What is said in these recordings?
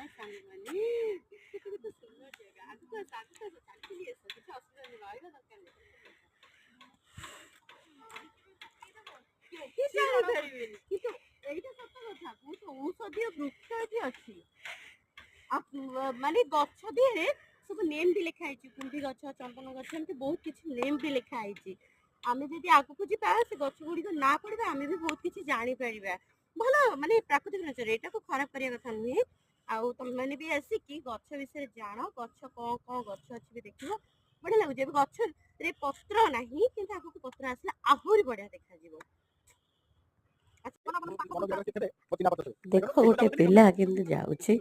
ହଁ ସାଙ୍ଗମାନେ, କେତେ କେତେ ସୁନ୍ଦର ଜାଗା। ଆଗକୁ ଆସ, ଆଗକୁ ଆସ, ଚାଲି ଆସ, କିଛି ଅସୁବିଧା ନାହିଁ, ରହିବା ଦରକାର ନାହିଁ। କେହି ଜାଣିପାରିବେନି, କିନ୍ତୁ ଏଇଟା ସତ କଥା, ବହୁତ ଔଷଧୀୟ ବୃକ୍ଷ ଏଠି ଅଛି। ଆଉ ମାନେ ଗଛ ଦେହରେ ସବୁ ନେମ୍ ବି ଲେଖା ହେଇଛି, କୁମ୍ଭୀ ଗଛ, ଚନ୍ଦନ ଗଛ, ଏମିତି ବହୁତ କିଛି ନେମ୍ ବି ଲେଖା ହେଇଛି। ଆମେ ଯଦି ଆଗକୁ ଯିବା, ସେ ଗଛ ଗୁଡିକ ନାଁ ପଢିବା, ଆମେ ବି ବହୁତ କିଛି ଜାଣିପାରିବା। ଭଲ, ମାନେ ପ୍ରାକୃତିକ ନେଚର, ଏଇଟାକୁ ଖରାପ କରିବା କଥା ନୁହେଁ। ଆଉ ତମେମାନେ ବି ଆସିକି ଗଛ ବିଷୟରେ ଜାଣ, ଗଛ କଣ କଣ ଗଛ ଅଛି ବି ଦେଖିବ। ବଢିଆ ଲାଗୁଛି। ଏବେ ଗଛରେ ପତ୍ର ନାହିଁ, କିନ୍ତୁ ଆଗକୁ ପତ୍ର ଆସିଲେ ଆହୁରି ବଢିଆ ଦେଖାଯିବ। ଦେଖ, ଗୋଟେ ପିଲା କେମିତି ଯାଉଛି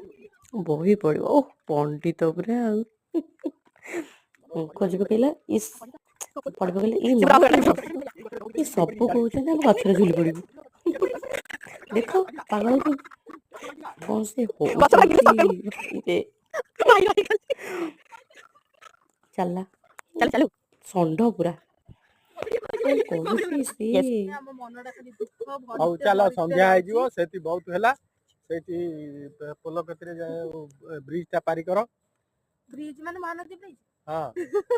ବହି ପଢିବ। ଓ ପଣ୍ଡିତ ପୁରା, ଆଉ ଖୋଜି ପକେଇଲା। ଇସ୍, ପଢି ପକେଇଲା। ଏଇ ମା, ଏ ସବୁ କହୁଛନ୍ତି ଆମେ ଗଛରେ ଝୁଲି ପଡିବୁ। ଦେଖ ପାଗଳକୁ, କଣ ସେ ହଉଛନ୍ତି। ଚାଲିଲା। ଚାଲୁ ଚାଲୁ। ଷଣ୍ଢ ପୁରା, କଣ କରୁଛି ସିଏ? ଆମ ମନଟା ଖାଲି ଦୁଃଖ। ହଉ ଚାଲ, ସନ୍ଧ୍ୟା ହେଇଯିବ। ସେଠି ବହୁତ ହେଲା, ସେଇଠି ପୋଲ କତିରେ ବ୍ରିଜ ଟା ପାରି କର। ବ୍ରିଜ ମାନେ ମହାନଦୀ ବ୍ରିଜ? ହଁ।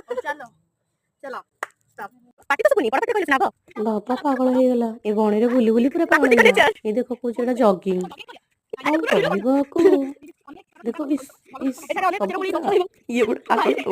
ହଉ ଚାଲ ଚାଲ, ଷ୍ଟପ୍। ପାଟି ତ ଶୁଭୁନି, ବଡ ପାଟି କହିଲେ ସିନା ହବ। ବାବା ପାଗଳ ହେଇଗଲା। ଏ ବଣରେ ବୁଲି ବୁଲି ପୁରା ପାଗଳ ହେଇଗଲା। ଏ ଦେଖ, କହୁଛି ଏଇଟା ଜଗିଂ। କଣ କହିବ ଆକୁ? ଦେଖ, ଇସ୍ ଇସ୍, ସବୁ ପୁରା ଇଏ ଗୋଟେ ପାଗଳ।